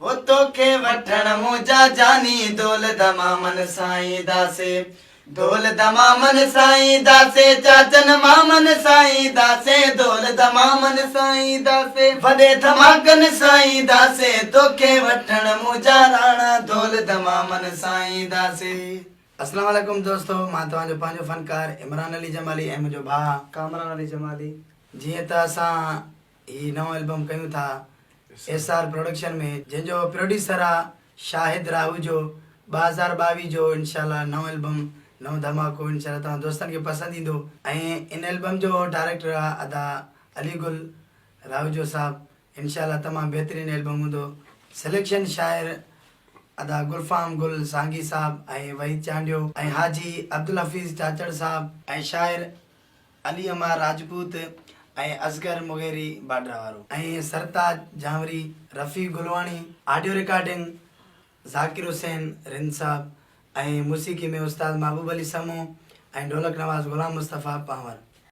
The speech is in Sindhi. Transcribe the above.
هو توکي وٺڻ منهنجا جاني دول دمامن سان اينداسي دول دمامن سان اينداسي چاچن مامن سان اينداسي دول دمامن سان اينداسي وڏي ڌماڪن سان اينداسي توکي وٺڻ منهنجا راڻا دول دمامن سان اينداسي. اسلام عليڪم دوستو مان توهان جو پنهنجو فنڪار عمران علي جمالي ۽ منهنجو ڀاء ڪامران علي جمالي. جيئن ته اسان هي نئون البم ڪيون ٿا ايس آر پروڊڪشن ۾ جنهن جو پروڊيوسر آ شاهد راهوجو 2022 جو انشاء الله نئون البم نئون ڌماڪو انشاء الله توهان دوستن کي پسند ايندو ۽ ان البم جو ڊائريڪٽر آ ادا علي گل راهوجو صاحب انشاء الله تمام بهترين البم هوندو سليڪشن شاعر ادا گلفام گل سانگي صاحب ۽ وحيد چانڊيو ۽ حاجي عبدالحفيظ چاچڙ صاحب ۽ شاعر علي عمار راجپوت ۽ اصغر مغيري باڊرا وارو. ۽ سرتاج جانوري، رفيع گلواڻي، آڊيو رڪارڊنگ ذاڪر حسين رند صاحب ۽ موسيقي ۾ استاد محبوب علي سمون ۽ ڍولڪ نواز غلام مصطفيٰ پنهور.